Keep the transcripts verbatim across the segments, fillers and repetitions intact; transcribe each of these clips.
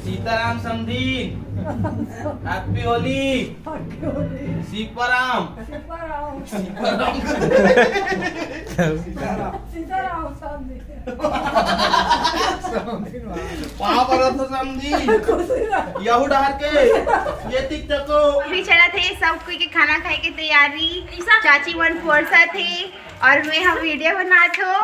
सीताराम समधी, हैप्पी होली। सीपाराम। सीपाराम। सीताराम समधी। पाँव परत हो समधी। यहू डहर के। ये तिक तको। अभी चलत हे सब कोई के खाना खाए के तैयारी। चाची मन पोरसत हे और मैं हम वीडियो बनात हो।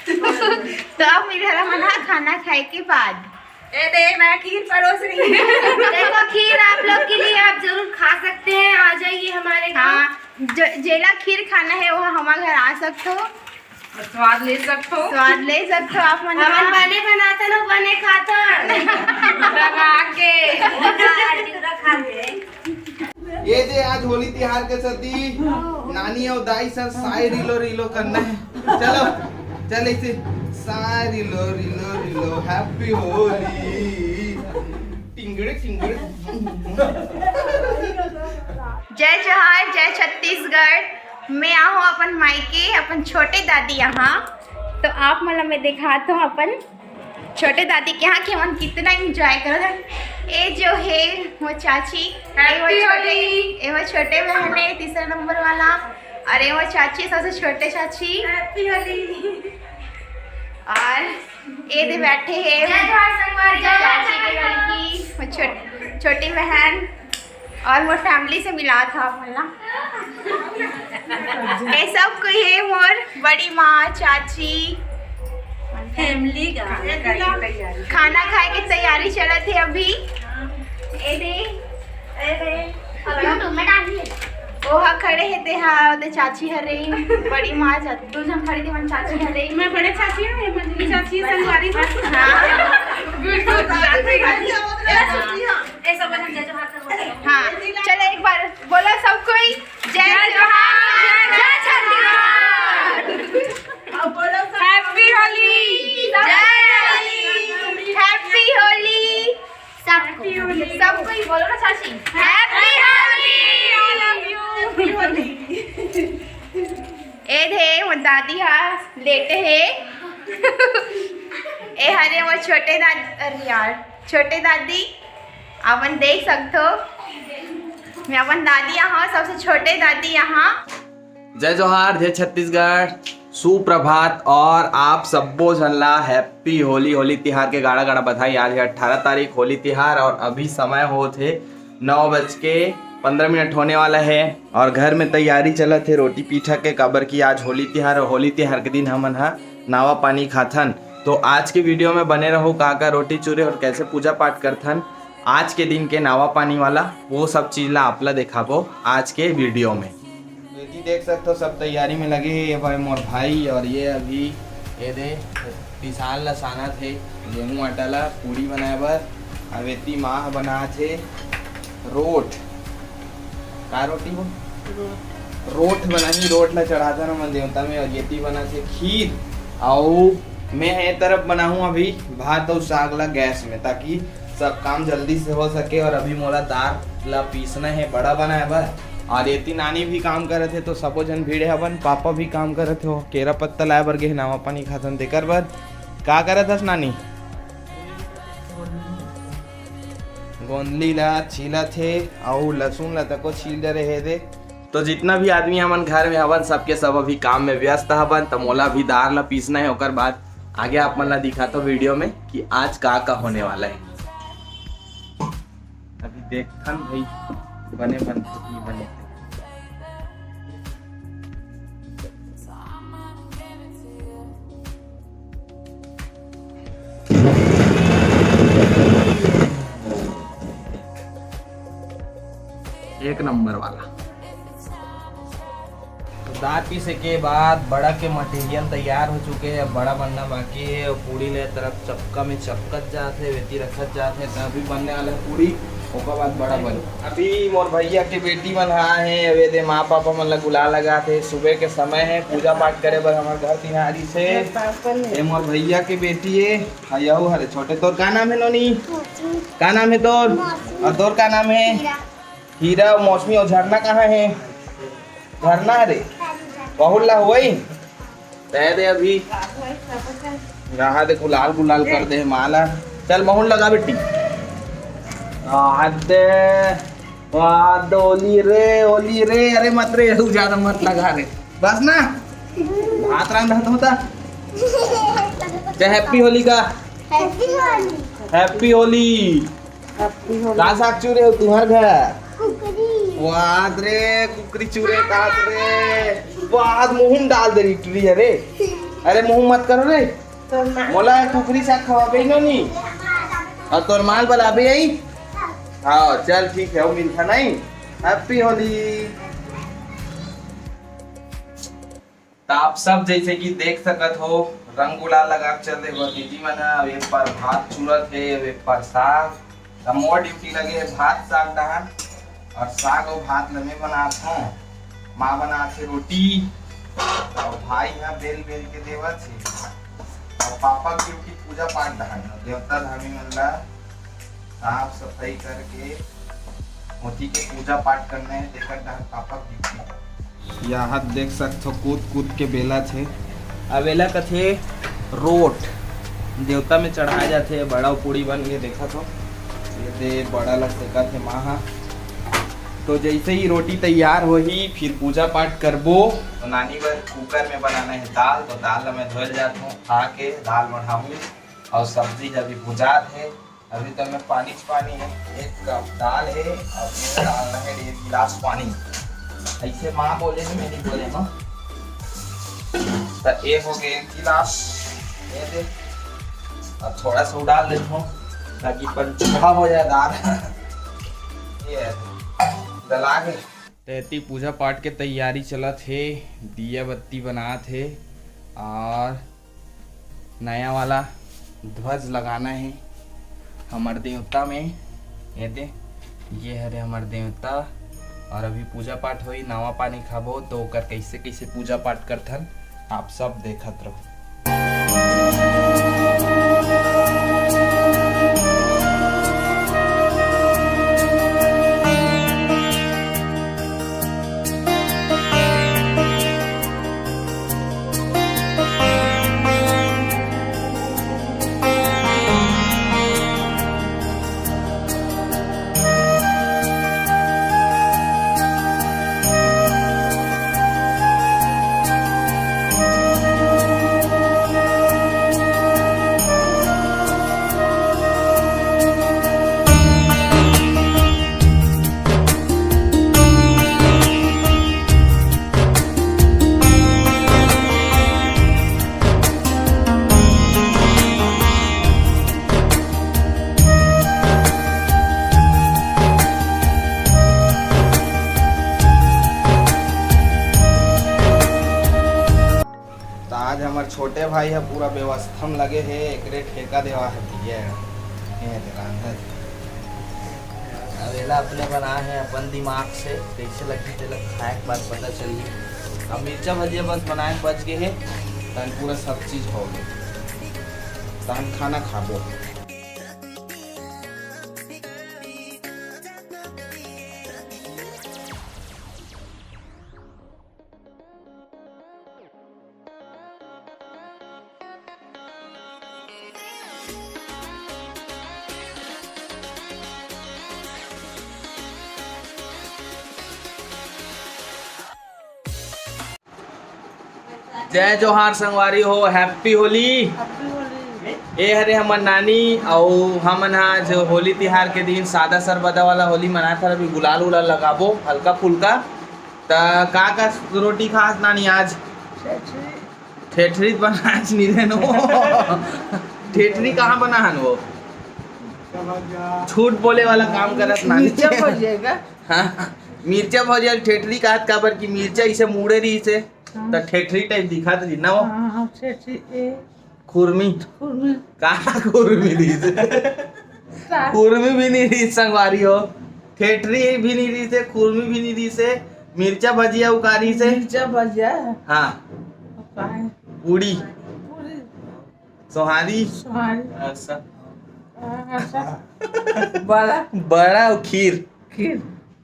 तो अब मेरे घर में ना खाना खाए के बाद। ए देख, मैं खीर परोस रही हूँ। देखो, खीर आप लोग के लिए, आप जरूर खा सकते हैं। आ जाइए हमारे घर। हाँ, ज-, जेला खीर खाना है, वो हमारे घर आ सकते हो। स्वाद ले सकते हो। स्वाद ले सकते हो आप मन हमन का। बने बनाते ना, बने खाते। लगा के। ये दे आज होली तिहार के सती नानी और दाई सन साय रिलो रिलो करना है। चलो, चल इसे साय रिलो रिलो रिलो, हैप्पी होली। टिंगड़े टिंगड़े। जय जोहार, जय छत्तीसगढ़। मैं आहूँ अपन मायके, अपन छोटे दादी यहाँ। तो आप मन ला मैं दिखात हूँ अपन छोटे दादी के यहाँ के मन कितना एंजॉय करत हे। ए जो हे वो चाची, ए वो Happy छोटे, होली। ए वो छोटे बहन है तीसरा नंबर वाला, और ए वो चाची सबसे छोटे चाची। हैप्पी होली। और ए दे बैठे हे जय जोहार संगवारी, जय चाची की जोहार। लड़की, वो छोट-, छोटी बहन। और मोर फैमिली से मिला था बोला। ये सब कोई है, मोर बड़ी माँ, चाची। फैमिली का खाना खाए के तैयारी चलत हे अभी। ए दे, ए दे। अब YouTube में डालिए। ओहा खड़े हे ते हा, ओदे चाची हरे, बड़ी माँ, चा-, दो जन खड़े थे, मन चाची हरे। मैं बड़े चाची हूँ, ये मंजरी चाची है, संगवारी हूँ। हाँ। बिल्कुल, चाची। ऐसा बस हम जय जोहार कर बोलते हैं। हाँ, चलो एक बार बोलो सब कोई, जय जय जोहार, जोहार, जय जय छत्तीसगढ़। अब बोलो सब। हैप्पी होली। जय होली। हैप्पी होली। सबको, Happy होली। सबको ही बोलो ना चाची। Happy Holi. I love you। Happy Holi. ए दे, वो दादी हा लेटे हे। ए हरे वो छोटे दादी, अरे यार, छोटे दादी, अपन देख सकते हो। मैं अपन दादी यहाँ, सबसे छोटे दादी यहाँ। जय जोहार, जय छत्तीसगढ़, सुप्रभात और आप सब्बो झन ला हैप्पी होली, होली तिहार के गाड़ा गाड़ा बधाई। आज है अठारह तारीख होली तिहार और अभी समय होत हे नौ बज के पन्द्रह मिनट होने वाला है और घर में तैयारी चलत हे रोटी पीठा के, काबर कि आज होली तिहार और होली तिहार के दिन हमन ह नावा पानी खाथन। तो आज के वीडियो में बने रहो, का का रोटी चूरे और कैसे पूजा पाठ करथन आज के दिन के नावा पानी वाला, वो सब चीज ला आप ला देखाबो आज के वीडियो में। बेटी देख सकथो सब तैयारी में लगे हे। ये भाई मोर भाई और ये अभी ये दे पिसान ला सानत हे गेहूं आटा ला पूड़ी बनाए बर। अब एती माँ ह बनात हे रोट। का रोटी वो? रोट बनाही, रोट ला चढ़ाथन हमन देवता में। और एती बनात हे खीर। अउ मैं ए तरफ बनाहूँ अभी भात अउ साग ला गैस में, ताकि सब काम जल्दी से हो सके। और अभी मोला दार ला पीसना हे बड़ा बनाए बर। और एती नानी भी काम करत हे, तो सबो झन भिड़े हवन। पापा भी काम करत हे, वो केरा पत्ता लाए बर गे हे, नावा पानी खाथन तेकर बर। का करत हस नानी? गोंदली ला छीलत हे, अउ लहसुन ला तको छील डरे हे दे। तो जितना भी आदमी हमन घर में हवन, सबके सब अभी काम में व्यस्त हवन। तो मोला अभी दार ला पीसना है, ओकर बाद आगे आप मन ला दिखाता हूँ वीडियो में कि आज का का होने वाला है। अभी देखथन भाई, बने बनथे कि बने। एक नंबर वाला। तो दार पीसे के बाद बड़ा के मटेरियल तैयार हो चुके हे। अब बड़ा बनना बाकी हे और पूड़ी ले तरफ चपका में चपकत जात हे, वेती रखत जात हे, तभी बनने वाला हे पूड़ी, ओकर बाद बड़ा बन। अभी मोर भैया के बेटी मन ह आए हे, अब ये दे माँ पापा मन ला गुलाल लगात हे। सुबह के समय हे, पूजा पाठ करे बर हमर घर तिहारी से। ये मोर भैया के बेटी हे, हाँ, यहू हरे छोटे। तोर का नाम हे नोनी? का नाम हे तोर? और तोर का नाम हे? हीरा, मौसमी और झरना कहाँ है? झरना रे, बहुत ला हुई। दे दे अभी। रहा दे, गुलाल गुलाल कर दे माला। चल, महून लगा बेटी। आते, वाह, होली रे, होली रे, अरे मत रे, तू ज्यादा मत लगा रे, बस ना, भात रांध होता। जय हैप्पी होली का। Happy Holi. Happy Holi. Happy Holi. का साग चूरे हो तुम्हार घर? कुकरी। वाह रे, कुकरी चूरे का रे। वाह, मुंह में डाल दे रही टुरी, अरे। अरे मुंह मत करो रे। मोला कुकरी साग खवाबे ही नो नी। और तोर माल बलाबे आई। हाँ चल ठीक है, वो मिलता नहीं। हैप्पी होली। तो आप सब जैसे कि देख सकत हो, रंग गुलाल लगा के चल रहे भतीजी मन ह। अब एक बार भात चुरत हे, अब एक बार साग। तो मोर ड्यूटी लगे है भात साग डहान, और साग और भात ल मैं बनात हूँ, माँ बनात हे रोटी, और भाई ह बेल बेल के देवत हे, और पापा की ड्यूटी पूजा पाठ डहान, देवता धामी मन ला साफ सफाई करके ओती के पूजा पाठ करना है, तेकर डहान पापा की ड्यूटी। यहाँ देख सकथो, कूद कूद के बेलत हे। अब एला कथे रोट, देवता में चढ़ाए जाथे। बड़ा पूड़ी बन के देखत हो, ये दे बड़ा ला सेकत हे माँ हा। तो जैसे ही रोटी तैयार होही, फिर पूजा पाठ करबो। तो नानी बर कुकर में बनाना है दाल, तो दाल ला मैं धोए ल जात हूँ, खा के दाल बढ़ाहूँ। और सब्जी अभी भुजात है, अभी तो मैं पानी च पानी है। एक कप दाल है और ये डालना है डेढ़ गिलास पानी। ऐसे माँ बोले नहीं, मैं नहीं बोले माँ। तो ये हो गए एक गिलास, ये दे, और थोड़ा सा डाल देता हूँ ताकि पंचुहा हो जाए दाल। ये है, गला के। तो एती पूजा पाठ के तैयारी चलत हे, दिया बत्ती बनात हे और नया वाला ध्वज लगाना हे हमर देवता में। ये दे, ये हरे हमर देवता। और अभी पूजा पाठ होई, नवा पानी खाबो, तो ओकर कैसे कैसे पूजा पाठ करथन, आप सब देखत रहो। तो आज हमर छोटे भाई ह पूरा व्यवस्था में लगे हे, एकरे ठेका देवा हे भैया। ये दे रांधत। अब एला अपने बना है अपन दिमाग से, कैसे लगही तेला खाए के बाद पता चलही। अब मिर्चा भजिया बस बनाए के बच गए हे, तन पूरा सब चीज हो गए, तन खाना खाबो। जय जोहार संगवारी हो, हैप्पी होली। ए हरे हमर नानी, अउ हमन ह आज होली तिहार के दिन सादा सरबदा वाला होली मनात हन। अभी गुलाल उलाल लगाबो हल्का फुल्का। त का का रोटी खास नानी आज? ठेठरी बनाच नहीं देनो। ठेठरी कहाँ बना हन वो? झूठ बोले वाला काम करत नानी। मिर्चा भजिया का? हाँ, मिर्चा भजिया ठेठरी कहत, काबर कि मिर्चा इसे मुड़े रही से, हाँ। त ठेठरी टाइप दिखात रही ना वो। हाँ, हाँ, ठेठरी, ए। खुरमी। खुरमी। कहाँ खुरमी रही से? का? खुरमी भी नहीं रही संगवारी हो, ठेठरी भी नहीं रही से, खुरमी भी नहीं रही से, मिर्चा भजिया उकारी से। मिर्चा भजिया? हाँ। का है? पूड़ी। पूड़ी। सोहारी। सोहारी। ऐसा। ऐसा। बड़ा। बड़ा और खीर। खीर।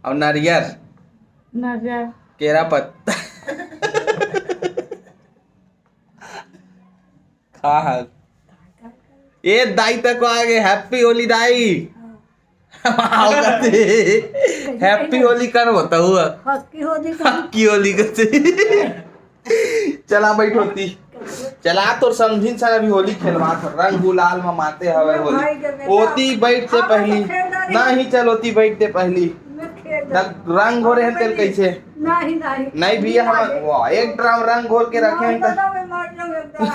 और नारियर। नारियर। केरा पत्ता। का हाल? ए दाई तक आ गए, हैप्पी होली दाई। आओ कथे। Happy होली कर होता हुआ। हक्की होली का। हक्की होली कथे। चला बैठ होती। चला तोर समधिन सन अभी होली खेलवा, रंग गुलाल म माते हवे होली। भाई के बेटा, ओती बैठ से अब पहली। तो खेल डाली। नहीं, चल ओती बैठ दे पहली। मैं खेल तब डाली। रंग हो रहे तेल नहीं, कैसे? नहीं, नहीं। नहीं भैया, हम नहीं। वाह, एक ड्राम रंग घोल के रखे हैं ना, तो। दादा, मैं मार जाऊँ एकदम।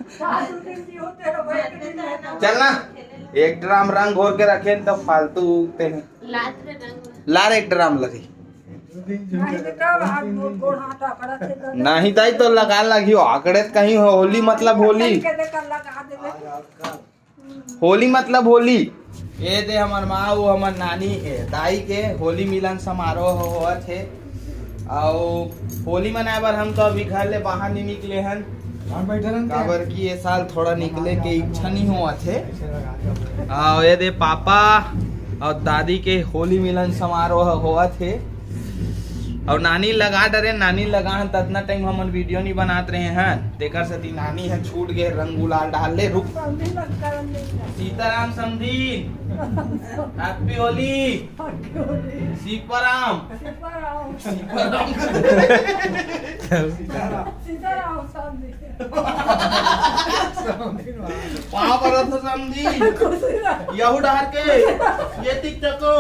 सासू जी होते रहो, भाई के दिन रहना। चल ना, एक ड्राम रंग घोल के रखे हैं, तब फालतू ते हैं। लात रे रंग। लार एक ड्राम लगी। नहीं बेटा, हाथ गोड़, गोड़ हाथ आकड़ा थे दादा। नहीं ताई तो लगा लगी हो, आकड़े कहीं हो, होली मतलब होली। के दे कर लगा देबे। होली मतलब होली। ये दे हमर माँ, वो हमर नानी, ए, दाई के होली मिलन समारोह होवत हे। अउ होली मनाए बर हम तो अभी घर ले बाहर नहीं निकले हन, घर बैठे रहन काबर कि ये साल थोड़ा निकले के इच्छा नहीं होवत हे। अउ ये दे पापा अउ दादी के होली मिलन समारोह होवत हे। अउ नानी लगा डरे, नानी लगा हन, ततना टाइम हमन वीडियो नहीं बनात रहे हन, तेकर सेती नानी ह छूट गे, रंग गुलाल डाल ले। रुक, सीताराम समधी, हैप्पी होली। सीपाराम। सीपाराम। सीताराम समधी। पाँव परत हो समधी। यहू डहर के। ये तिक तको।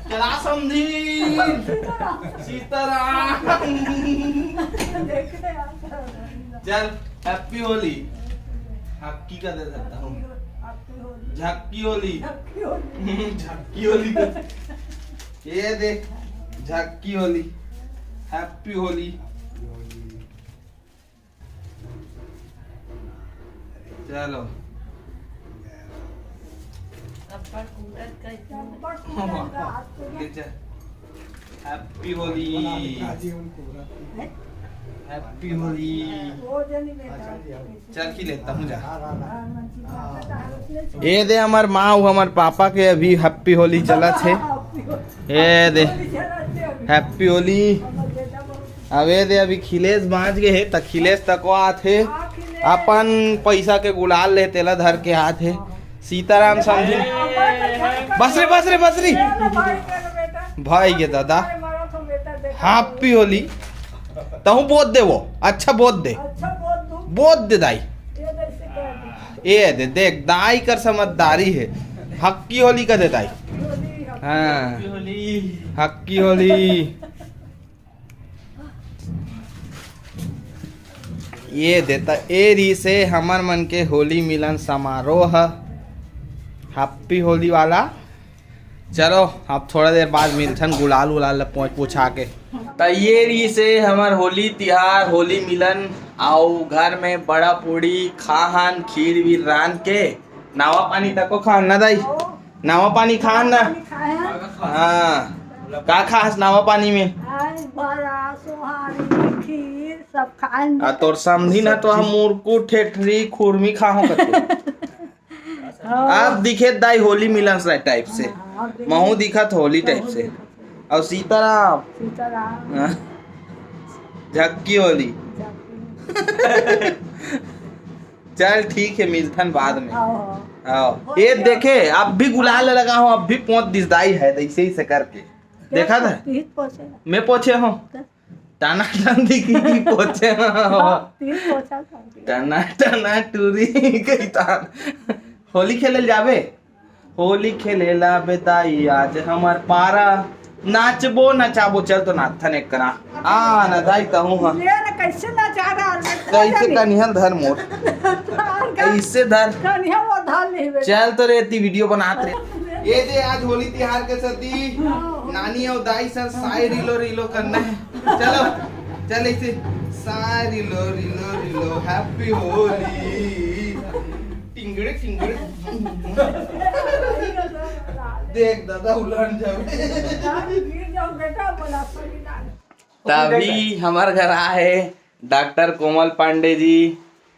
चला समधी। सीताराम। चल, हैप्पी होली। हक्की का दे देता हूँ। झक्की होली। झक्की होली। ये दे, झक्की होली। हैप्पी होली। चलो। अब्बड़ कुदरत का इतना। ले चल। हैप्पी होली। हैप्पी होली। चल की लेता हूँ जा। ये दे हमर माँ अउ हमर पापा के अभी हैप्पी होली चलत हे। ये दे हैप्पी होली। अब ये दे अभी खिलेश बाँच गे हे, त खिलेश तको आत हे, अपन पैसा के गुलाल ले तेला धर के आत हे। सीताराम समधी। बस रे, बस रे, बस रे। भाई के दादा। हैप्पी होली। तहूँ बोत दे वो, अच्छा बोत दे। बोत दे दाई। ए दे, देख, दाई कर समझदारी हे। हक्की होली का दे दाई। हाँ। हक्की होली। ये देता, ए रहिसे हमर मन के होली मिलन समारोह, हैप्पी होली वाला। चलो, अब थोड़ा देर बाद मिलथन गुलाल उलाल ल पोंछ पोछा के। त ये रहिसे हमर होली तिहार, होली मिलन, अउ घर में बड़ा पूड़ी खाहन, खीर वीर रांध के, नावा पानी तको खाहन ना दाई? नावा पानी खाहन ना? पानी खाए हैं। हाँ, का खाहस नावा पानी में? आज बड़ा, सोहारी, खीर सब खाए हैं। आ तोर समधी ना तो हम मुरकू, ठेठरी, खुरमी खाहो कथे। हाँ। आप दिखे दाई होली मिलन सा टाइप से, हाँ, आप देख महू दिखत होली टाइप से। और सीताराम। सीताराम। हाँ। झक्की होली। झक्की। चल ठीक है, मिलथन बाद में। हाँ, हाँ। हाँ। ये देखे, अब भी गुलाल लगा हो, अब भी पोंछ दिस दाई है, ऐसे ही से करके। देखा था? तीन पोछे। मैं पोछे हूँ। तो? टना टन दिखी की पोछे हूँ। हाँ, तीन पोछा था। टना टना टूरी कही तान। होली खेलल जाबे? होली खेले ला बेदाई आज हमर पारा। नाचबो नचाबो, चल तो नाचथन एक करा। आ ना दाई तहूँ ह। ले ना, कैसे नचा रहा है? कैसे कनिहन धर मोर। कैसे धर? कनिहा वो धर ले बे। चल तो रे, ती वीडियो बनात रे। ये जे आज होली तिहार के सती नानी अउ दाई सन साय रिलो रिलो करना है। चलो, चल ऐसे। साय रिलो रिलो रिलो, हैप्पी होली। टिंगड़े टिंगड़े। देख दादा, उलट जावे। तभी हमर घर आए डॉक्टर कोमल पांडे जी,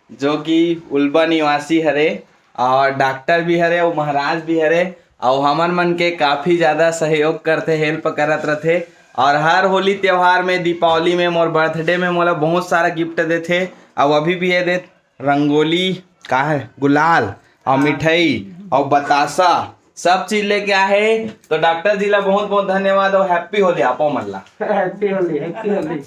जो कि उल्बा निवासी हरे और डॉक्टर भी हरे और महाराज भी हरे, और हमर मन के काफ़ी ज़्यादा सहयोग करथे, हेल्प करत रथे। और हर होली त्यौहार में, दीपावली में, मोर बर्थडे में मोला बहुत सारा गिफ्ट देथे। और अभी भी ये दे रंगोली, का है, गुलाल और मिठाई अउ बतासा, सब चीज लेके आए हे। तो डॉक्टर जी ला बहुत बहुत धन्यवाद अउ हैप्पी होली आपो मन ला। Happy Holi, happy Holi.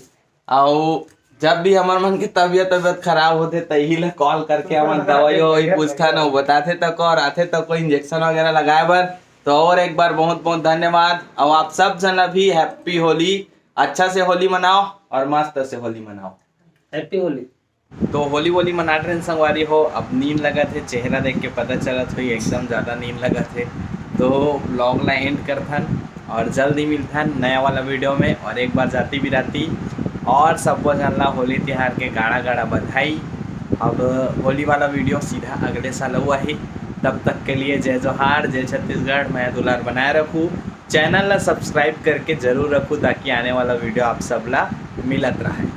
अउ जब भी हमर मन के तबियत तबियत खराब होथे त इही ला कॉल करके हमन दवाई ववाई पूछथन अउ बताथे तको अउ आथे तको इंजेक्शन वगैरह लगाए बर। तो और एक बार बहुत बहुत धन्यवाद अउ आप सब झन ला भी हैप्पी होली। अच्छा से होली मनाओ अउ मस्त से होली मनाओ। हैप्पी होली। तो होली वोली मनात रहेन संगवारी हो। अब नींद लगत हे, चेहरा देख के पता चलत होही एकदम ज्यादा नींद लगत हे। तो व्लॉग ला एंड करथन अउ जल्दी मिलथन नया वाला वीडियो में। अउ एक बार जाती बिराती अउ सबो झन ला होली तिहार के गाड़ा गाड़ा बधाई। अब होली वाला वीडियो सीधा अगले साल अउ आही। तब तक के लिए जय जोहार, जय छत्तीसगढ़, मया दुलार बनाए रखू। चैनल ला सब्सक्राइब करके जरूर रखू ताकि आने वाला वीडियो आप सब ला मिलत रहे।